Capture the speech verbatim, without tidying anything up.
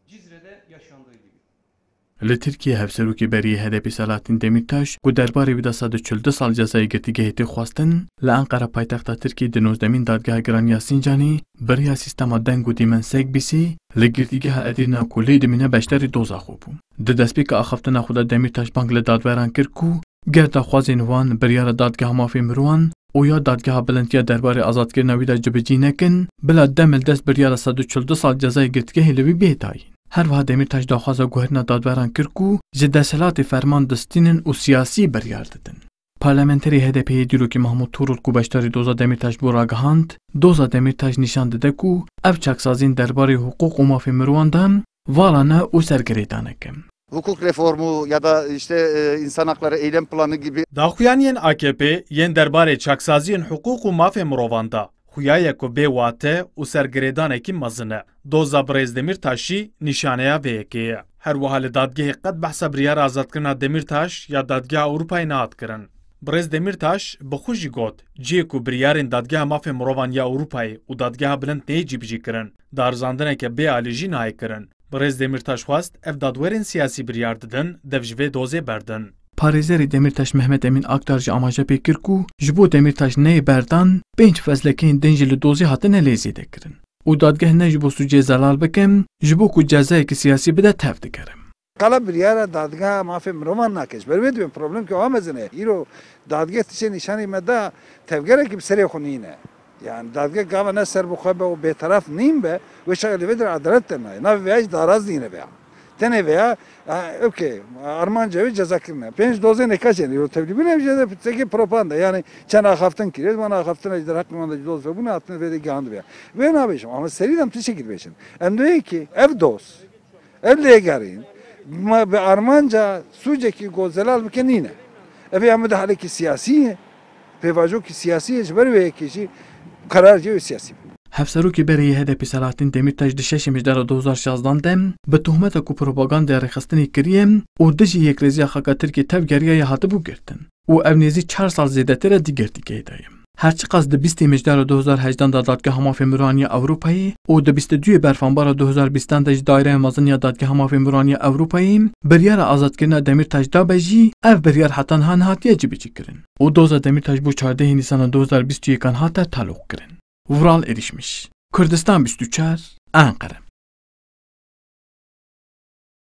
Cizre'de yaşandığı gibi. Li Tirkiyê hevserokê berî yê H D P Selahattin Demirtaş, ku derbarê wî de sed û çil du sal cezayê girtîgehê tê xwestin, li Enqera paytexta Tirkiyê di nozdemîn Dadgeha Giran ya Sincanê bi riya sîstema deng û dîmen Segbîsê li girtîgeha Edîrna ku lê dimîne beşdarî doza xwe bû. Di destpêka axaftina xwe de Demirtaş bang li dadweran kir ku ger daxwazên wan biryara Dadgeha Mafê Mirovan û ya Dadgeha Bilind ya derbarê azadkirina wî de cibicî nekin, bila demildest biryara sed û çil du sal cezayê girtîgehê li wî bê dayîn. Her wiha Demîrtaş daxwaza guherîna dadweran kir ku ji desthilatê ferman distînin û siyasî biryar didin. Parlamenterê H D P'ê dîrokî Mahmûd Torul ku beşdarî doza Demîrtaş bû ragihand, doza Demîrtaş nîşan dide ku ev çaksaziyên derbarê hiqûq û mafê mirovan de vala ne û sergirêdanek e. Hukuk reformu ya da işte, e, insan hakları eylem planı gibi. Daxuyaniyên A K P yên derbarê çaksaziyên hiqûq û mafê mirovan de xuya ye ku bê wate û sergirêdanekî mezin e. Doza birêz Demîrtaşî nîşaneya vê yekê ye. Her wiha li dadgehê qet behsa biryara azadkirina Demîrtaş ya Dadgeha Ewropayê nehat kirin. Birêz Demîrtaş bi xwe jî got, cihê ku biryarên Dadgeha Mafê Mirovan ya Ewropayê û Dadgeha Bilind tê cîbicî kirin, darizandineke bê alî jî nayê kirin. Birêz Demîrtaş xwest ev dadwerên siyasî biryar didin, dev ji vê dozê berdin. Parêzerê Demîrtaş Mehmet Emîn Aktar jî amaje pê kir ku ji bo Demîrtaş neyê berdan, pênc feslekeyên din jî li dozê hatine lê zêde kirin û dadgeh ne ji bo sûcê zelal bikin, ji bo ku cezayekî siyasî bide tev digere. Qala biryara dadgeha mafê mirovan nake. Ji ber wê dibên problemkî wa mezin e. Îro dadgeh tiştê nîşanî me da tevgerekî bi serê xwe nîne. Yani dadgeh gava ne serbixwe be û bêteraf nîn be, wê çaxê li vê derê edalet te nayê. Navê vêya jî daraz nîne veya. Tenê veya, ha, okey, armanca wê ceza kirine. Pênc dozên ê kaç ên îro tevlî bûne, jê de teke propaganda. Yani çend axaftin kiriye, wan axaftina ji derheqê wan de ji doz vebûne, hatine vê de gihandibe. Wê nabêjim, ama serî de em tiştekî dibêjin. Em dibêjin ki ev doz, ev lêgerîn, ma bi armanca sûcekî ku zelal bike nîne. Ev ya mudahalekî siyasî ye, pêvajoyekî siyasî ye, ji ber wê yekê jî qerar jê wê siyasî be. Hevserokê berê yê H D P Selahattin Demîrtaş di şeşê Mijdara du hezar şazdan de bi tohmeta ku propagandaya rêxistinê kiriye û dijî yekrêziya xaka Tirkiyê tevgeriyaye hatibû girtin û ev nêzî çar sal zêdetir e di girtîgehê de ye. Her çiqas di bîstê Mijdara du hezar hejdan de Dadgeha Mafê Mirovan ya Ewropayê û di bîst û duyê Berfanbara du hezar bîstan de ji Daireya Mezin ya Dadgeha Mafê Mirovan ya Ewropayê biryara azadkirina Demîrtaş dabe jî, ev biryar heta niha nehatiye cibicîkirin û doza Demîrtaş bo çardehê Nîsana du hezar bîst û yekan hate teloqkirin. Vural Erişmiş, Kurdistan bîst û çar, Enqere.